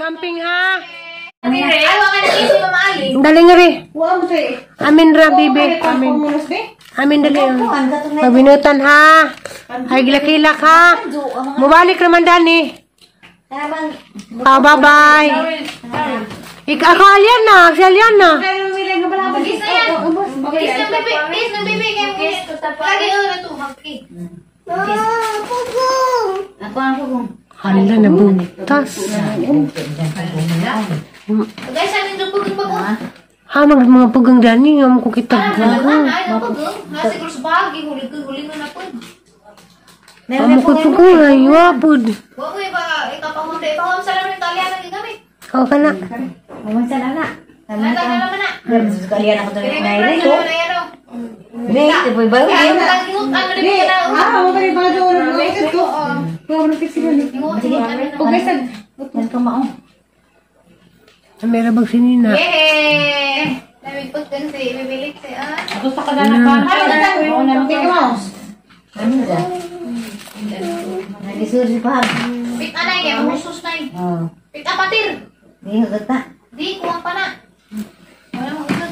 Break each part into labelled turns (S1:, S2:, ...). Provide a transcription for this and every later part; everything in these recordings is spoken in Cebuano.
S1: Magamping ha.
S2: Ay, wala na si Mama Ali.
S1: Dali nga rin. Amin ra, bibi. Amin. Amin dali. Pabinutan ha. Ay, gilakilak ha. Mubalik naman dani. Ah, bye-bye. Ako, Aliana. Si Aliana.
S2: Kiss na yan. Kiss ng bebe. Kiss ng bebe. Lagi na to.
S3: Ako ang pugong.
S1: Hala, nabugtas.
S2: Guys, ano yung pugong pugong?
S1: Ha, mga pugang dani. Nga mo ko kita.
S2: Ay, ang pugong. Ha, siguro sa bahagi. Huli ko, huli na po.
S1: Amo ko pugang. Ay, wapod.
S2: Huwag mo iba, ikapahunday. Ipahom sa laman ng talya ng gigamit.
S1: O, ka na.
S3: Mamansa na na.
S2: Ano na naman na?
S3: Kalian ako tuloy na
S2: Kaya
S3: rin.
S2: na yan o.
S3: Di, di ba?
S2: Kaya ang tangingot, ano na ba na?
S4: Ah, mo pa rin mga doon. Ko. Wala mo sila ni. Okay sa
S3: Yan ka mao.
S1: Meron bang sinina?
S2: Yehey! Lamig pagkan si bibilik si ah.
S4: Gusto ka na pa. Tingnan mo.
S3: Ano ba? Nagisur si pa.
S2: Pit anay kay mahusos na.
S3: Oh.
S2: Pit apatir.
S3: Di hagata.
S2: Di kuwang pa na. Wala mo utot.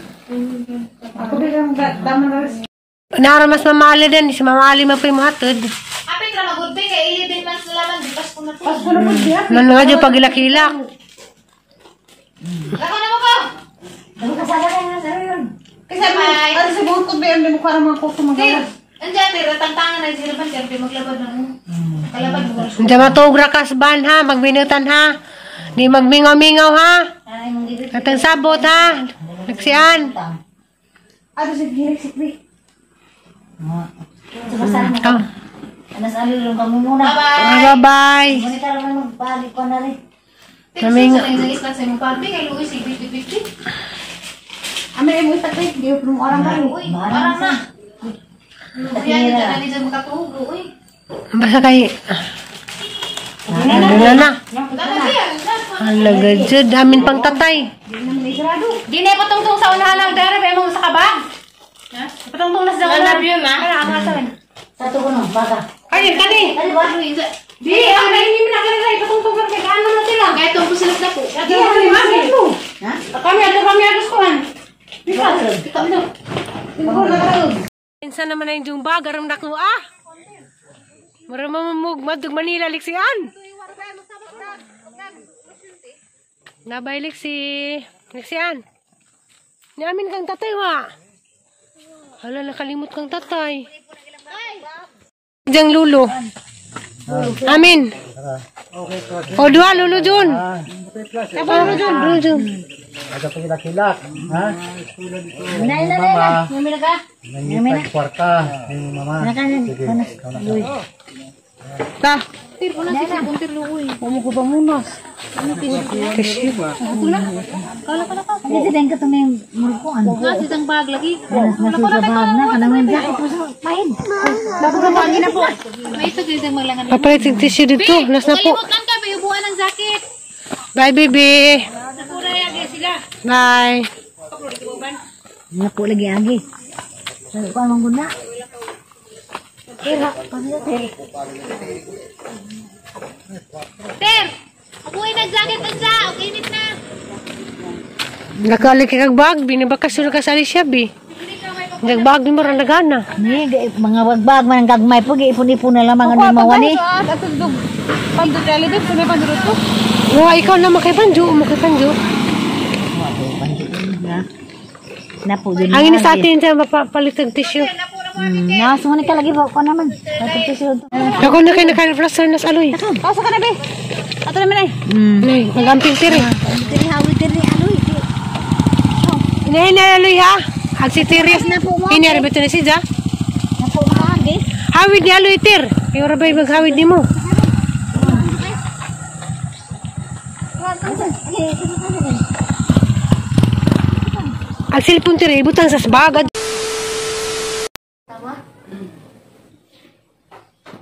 S4: Ako bilang tama na rin.
S1: Nara mas mamali din. Si mamali mo pa yung hatod.
S2: Apit ra magudbi kay 11 months na laman di Pasko na po.
S4: Pasko na po siya.
S1: Nan nga dyan pagilakilak.
S2: Lako na mo ko.
S3: Ano ka sa kanya sa yun?
S4: Kasi ano sa buhok ko ba yung mukha ng mga kuko
S2: Tir.
S4: magawa.
S2: Andiyan tir tangtangan na sila ban tir maglabad na mo. Kalabad mo.
S1: Diyan matuog ra kasban ha. Magbinutan ha. Di magmingaw-mingaw ha.
S3: Ay mong gigit.
S1: Katang sabot ha. Nagsian.
S4: Ano sa girik sikbi.
S3: Sa sa
S1: Ah,
S3: Anas alulong ka mo muna.
S2: Bye-bye.
S1: ah, bye-bye.
S3: Ngunit ka naman magbalik ko na rin.
S2: Tir sa lang isang sa imong party kay Luis 50-50.
S4: Amin mo itakay, di ko mo orang kayo.
S2: Uy, parang na. Yan dyan na dyan makatugo, uy.
S1: Basta kay... Ano na na. Halaga dyan. Amin pang tatay.
S4: Di na ipatungtong sa unahan ng dere, may mga sa kabag. Ha? Patungtong na sa unahan. Love you, ma. Ano ang asawan?
S3: Sa to ko no, baka.
S1: Ay, kani.
S3: Ano ba?
S4: Di, ang kainin mo na kanila, ipatungtong ka kay ano na sila.
S2: Kahit tungkol sila na po.
S4: Di, ano ni mami?
S3: Ha?
S4: Kami, ano kami agos ko han? Di ba?
S1: Insa naman na yung jumba, garam na ko ah. Mura mamamug, madug Manila, liksian. Nabay liksi. Liksian. Ni amin kang tatay wa. Hala, nakalimot kang tatay. Diyang lulo. Amin. O, dua, lulo dun. Lulo dun, lulo dun.
S5: Ada pagilakilak, ha?
S3: Nay na na. Ngumina ka?
S5: Nangipag kwarta ni mama. Sige, ikaw na.
S1: Ta.
S3: Hindi din ka tuming murkuan.
S2: Nga, sisang bag lagi.
S3: Anas na sa bag na kanang may jacket po sa pahid.
S2: May ito sisang maglangan.
S1: Papalit yung tissue dito. Nas na po.
S2: Kalimot lang ka, may ubuan ng jacket.
S1: Bye, baby. Bye.
S3: Nga po lagi agi. Sa ko anong guna. Tira, pamilya tira.
S2: Ter, ubuin ng jacket unsa. Okay, init na.
S1: Nakalik kag bag, binibakasyon ka sa Alicia, bi. Nagbag ni mo rin nagana.
S3: Ni mga bagbag man ang gagmay po giipon-ipon na lamang ano mawa ni.
S1: Wa, ikaw na makipanjo, makipanjo.
S3: Na po din.
S1: Ang ini sa atin siya mapapalit ang tissue.
S3: Naso ni ka lagi ba ko naman. Patay siya.
S1: Ako na kay naka-plaster nas aloy.
S4: Pasa ka na, be. Ato na minay.
S1: Nay, magamping tiri.
S3: Diri hawi diri aloy.
S1: Inay na aloy ha. Ag si tiri. Ini ra beto na siya.
S3: Na po maagi.
S1: Hawid ni aloy tir. Iyo ra bay maghawid nimo. Ang cellphone tiri ibutang sa bag.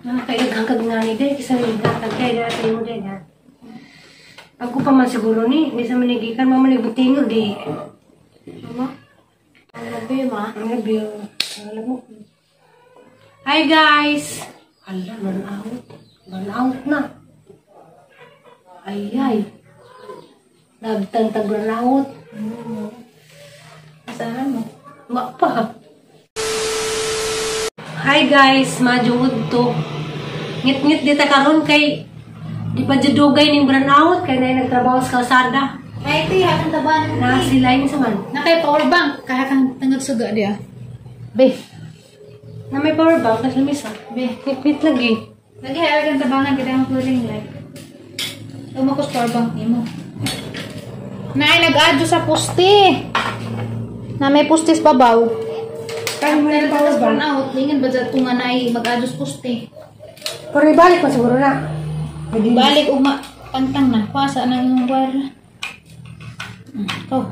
S1: Nakailaghang kag nga ni day, kisa ni hatag kay na tayo mo day ha. Ako pa man siguro ni, di sa manigikan mama ni butingo di.
S2: Mama, I love you, ma.
S1: I love you. Alam mo. Hi guys. Hala, run out. Run out na. Ay ay. Nagtantag brownout.
S2: Asahan mo?
S1: Wa pa. Hi guys, madyo udto. Ngit-ngit dita karon kay di pa jud dugay ning brownout kay nay nagtrabaho sa kalsada.
S2: Ay, ito yung taban.
S1: Na sila sa man.
S2: Na kay power bank. Kaya kang tangag suga diya. Be.
S1: Na may power bank kasi lamisa.
S2: Be.
S1: Ngit-ngit lagi.
S2: Lagi hayag kang tabangan kita ang cooling light. Umakos power bank nimo. Naay nag-adyo sa puste. Na may puste sa babaw.
S1: Kaya mo yung power bank.
S2: Out, lingan ba dyan tunga na ay mag-adyo sa puste.
S1: Pero ibalik pa siguro na.
S2: Balik ugma pantang na. Pasa na yung wire. Ikaw.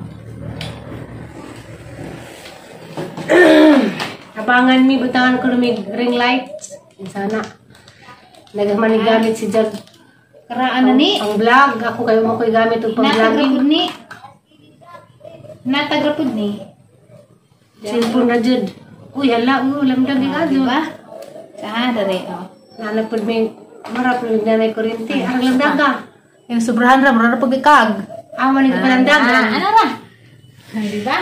S1: Abangan mi butangan ko lumig ring lights. Sana. Nagman ni gamit si Jag.
S2: Karaan na ni.
S1: Ang vlog. Ako kayo mo ko'y gamit og pag-vlogging.
S2: Natagrapod ni. Natagrapod ni.
S1: Cellphone na jud. Uy, hala, uy, lamdag yung adyo.
S2: Diba? Sa dere, oh.
S1: Nanapod may marap na nanay kuryente. Arang lamdag ka.
S2: Yung sobrahan ra, mura na pagkikag.
S1: Ah, manig palandagan.
S2: Ano ra? Diba?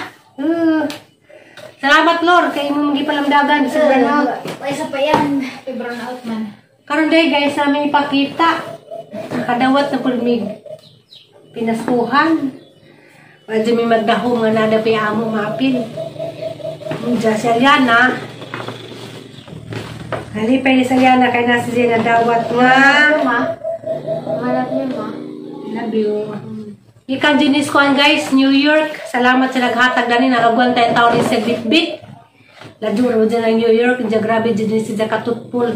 S1: Salamat, Lord, kay imong gipalamdagan sa burnout.
S2: Ay, isa pa yan. May burnout man.
S1: Karon day guys, namin ipakita. Nakadawat na pud mig pinaskuhan. Medyo may magdahom nga nada pa amo maapil. Diyan si Aliana. Halipay ni si Aliana kay nasa siya nadawat nga.
S2: Malap niyo, ma.
S1: Love you. Ikan Junis kuan guys, New York. Salamat sa naghatag dani nakabuan tayong taon ni sa bitbit. Laduro dyan ang New York, diyan grabe dyan ni siya katutpol.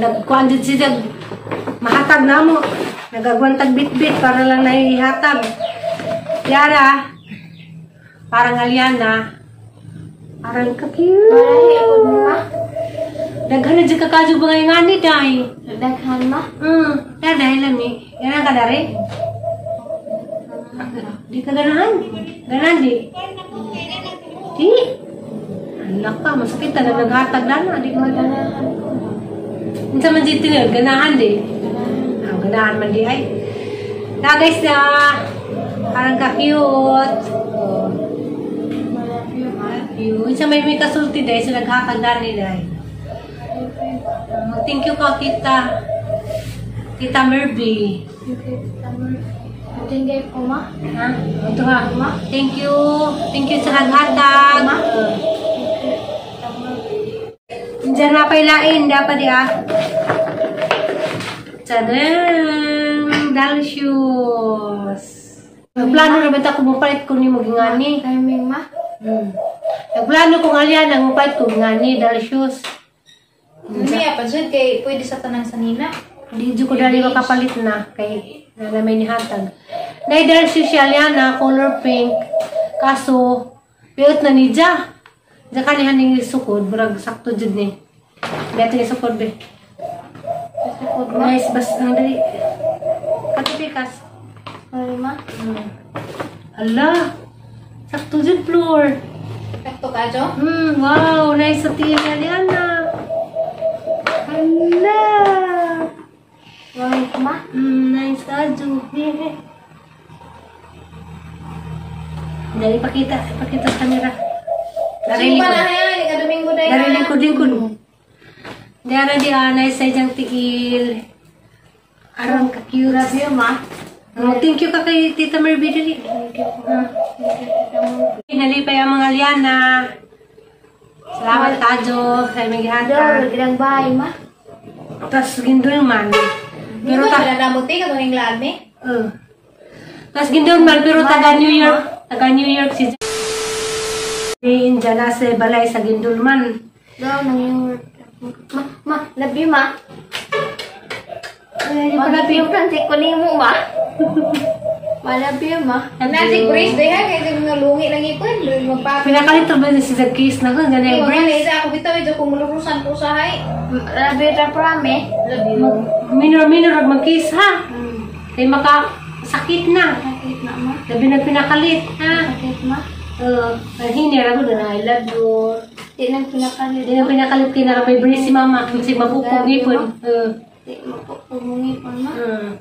S1: Nagkuan dyan siya mahatag na mo. Nagagwantag bitbit para lang naihatag. Yara, parang Aliana, parang ka-cute. Daghan na dyan kakadyo ba ngayon nga ni day?
S2: Daghan, ma?
S1: Kaya dahil lang eh. Ganahan ka dari? Di ka ganahan? Ganahan di? Di? Alak ka, masakit na naghatag na na. Di ka ganahan. Unsa man dito yun? Ganahan di? Ah, ganahan man di ay. Na guys na, parang ka-cute. Oh. Cute. Unsa may kasulti dahil sa naghatag na ni day. Thank you ka, Tita. Tita Merby.
S2: Thank you po, ma.
S1: Ha? Ito ha. Thank you. Thank you sa naghatag. Diyan na pailain. Dapat di ah. Tadam! Delicious! Nagplano na ba ito kung mapalit ko ni magingani?
S2: Timing, ma.
S1: Nagplano ko nga yan. Ang mapalit ko ngani. Delicious.
S2: Hindi pa dyan kay pwede sa tanang sanina.
S1: Di ko dali makapalit na kay na may nihatag. Naidal si siya na color pink. Kaso piot na ni Ja. Ja kanihan ning sukod murag sakto jud ni. Beto ni sukod be.
S2: Sukod ma.
S1: Nice bas ang dali. Katipikas.
S2: Sorry ma.
S1: Ala. Sakto jud floor.
S2: Sakto ka jo?
S1: Wow, nice sa tiyan ni Aliana. Ala.
S2: Wow, ma.
S1: Nice adyo. Dali pakita, pakita sa camera.
S2: Dari pa na yan, ika Domingo na yan.
S1: Dari lingkod-lingkod. Dara di nice sa iyang tiil. Arang ka-cute.
S2: Love you, ma.
S1: Oh, thank you ka kay Tita Merby dali.
S2: Thank you po. Thank you, Tita Merby.
S1: Nalipay ang mga Aliana. Salamat kadyo sa imong gihatag.
S2: Do, ilang bahay, ma.
S1: Tas gindol man.
S2: Pero ta namuti ka tuning laag ni.
S1: Tas gindol man pero taga New York, taga New York si India na sa balay sa gindulman.
S2: Do, nang New York. Ma, ma, love you, ma.
S1: Ay,
S2: Ma, love you, Francis ko nimo, ma. Ma, love you, ma. Nasi Grace diha kay sa mga lungi lang ipon, magpa.
S1: Pinakalit ba si sa kiss na ko ganay
S2: Grace.
S1: Grace.
S2: Ako bitaw ito kung mulurusan ko usahay. Love you ta prame. Love you.
S1: Minor minor ag mag-kiss ha. Kay maka sakit na.
S2: Sakit na, ma.
S1: Labi na pinakalit ha.
S2: Sakit, ma.
S1: Ang hini ra ko na I love you.
S2: Di nang pinakalit.
S1: Di na pinakalit kay na may brace si mama kasi mabukog ipon.
S2: Di mo po pumungipon ma.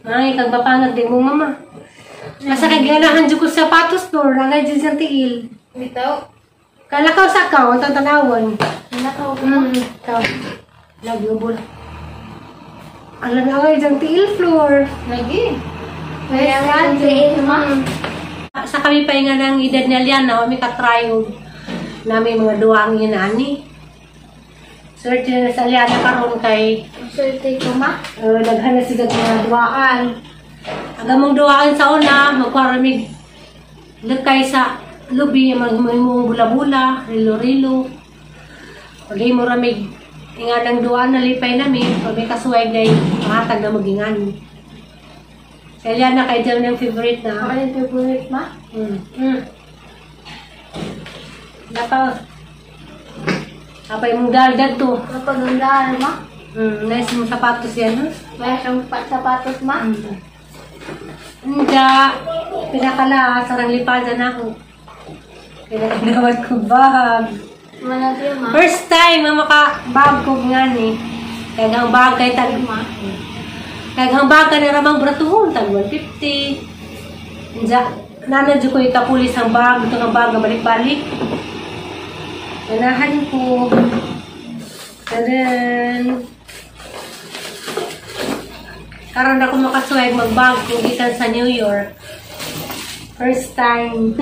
S1: Ay, kag bapangag din mo mama. Asa kay ganahan jud ko sa sapatos door, angay jud sa tiil.
S2: Bitaw.
S1: Kalakaw sa kaw, atong tanawon.
S2: Kalakaw ko.
S1: Kaw. Lagi ubol. Ang langay jang tiil floor.
S2: Lagi.
S1: Kaya nga tiil ma. Sa kami pa nga ng edad ni Aliana, kami ka-try og nami mga duwa ang inani. Swerte na sa Aliana karon kay
S2: swerte ko ma.
S1: Daghan na sila mga duwaan. Ang among duwaan sa una, magkaramig lakay sa lubi, maghimong bula-bula, rilo-rilo. Pag mo ramig ingan ang duwaan na lipay nami, pag may kasuway na mahatag na magingan. Sa Aliana kay dyan yung favorite na.
S2: Ako yung favorite ma?
S1: Dapat apay mong dal to.
S2: Kapag ang dal, ma?
S1: Nice mong sapatos yan, ha?
S2: Nice ang sapatos, ma?
S1: Hindi. Pinakala, sarang lipadan ako. Pinakadawat ko bag.
S2: Malaki, ma.
S1: First time, ma, maka-bag ko nga ni. Kagang bag kay tag, ma. Kagang bag ka na ramang bratuhon, tag 150. Hindi. Nanadyo ko ikapulis ang bag. Ito ang bag na balik-balik. Ganahan ko. Tadan! Karon ako makaswag magbag kung gikan sa New York. First time.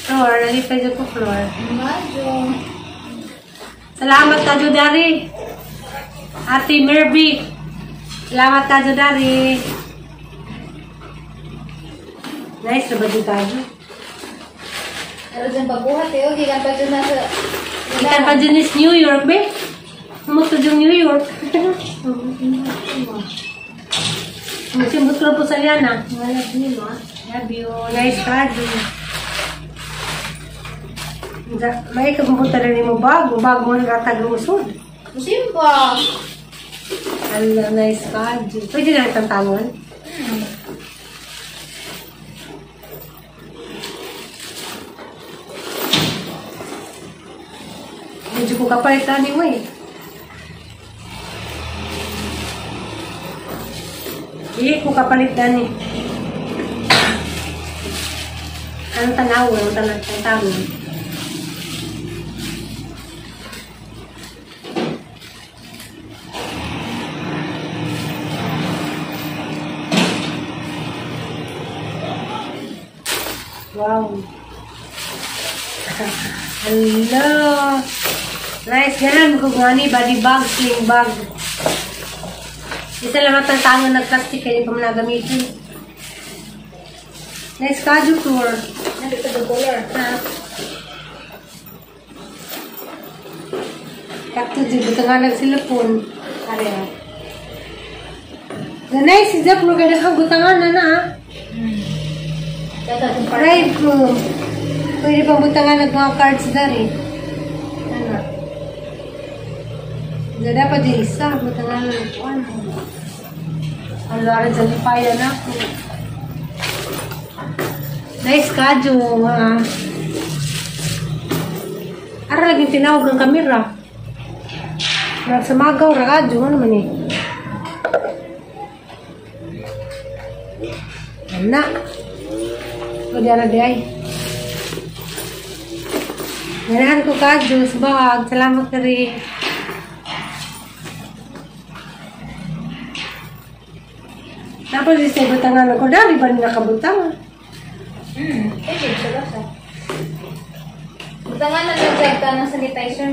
S1: Floor, nalipay ko floor.
S2: Majo.
S1: Salamat ka, Jodari. Ate Merby. Salamat ka, Jodari. Nice na ba di kayo?
S2: Pero dyan pagbuhat eh. Gikan pa dyan na sa...
S1: Gikan pa dyan is New York, be. Umuto dyan New York. Musimbot ko na po sa Liana.
S2: Love you, ma.
S1: Love you. Nice card. May kagumbuta na rin mo bag. Bag mo na ratag-usod.
S2: Musimba.
S1: Ala, nice card. Pwede na itang tangon? Medyo ko kapalit anyway. Hindi ko kapalit ani. Ang tanaw, ang tanaw. Wow. Hello. Nice. Ganun ko gani body bag, sling bag. Isa lang ang tangan ng plastic kaya pa man gamitin. Nice kaju tour.
S2: Nandito the color.
S1: Ha. Takto di butangan ng silipon. Are. Nice si Jeff mo kaya butangan na na. Right room. Pwede pang butangan ng mga cards dari. Ano? Dapat yung isa. Butangan ng kuan. Ang lara dyan lipaya na ako. Nice kadyo. Ara laging tinawag ng kamera. Nagsamagaw ra kadyo. Ano man eh? Anak. O di ara di ay. Ganahan ko kadyo sa bag. Salamat ka rin. Tapos isa butangan ako. Dali ba nakabutangan?
S2: Pwede siya ba siya? Butangan na lang ka ng sanitizer.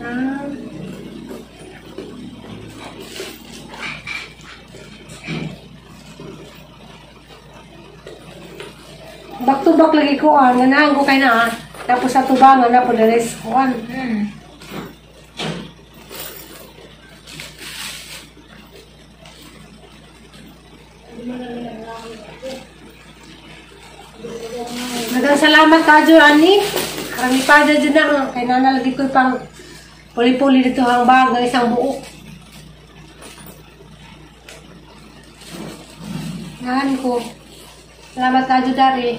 S1: Ah. Back to back lagi ko ah. Ganahan ko kay na ah. Tapos sa tubangan na po the rest ko ah. Daghang salamat kadyo ani. Karami pa dyan na. Kay nana lagi ko pang puli-puli dito ang bag ng isang buo. Nahan ko. Salamat kadyo dari.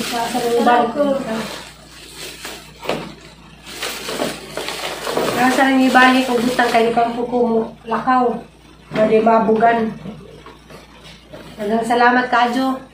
S1: Sa mga bag ko. Nasa rin ibalik og butang kay pang ko mo lakaw. Madi mabugan. Daghang salamat kaadyo.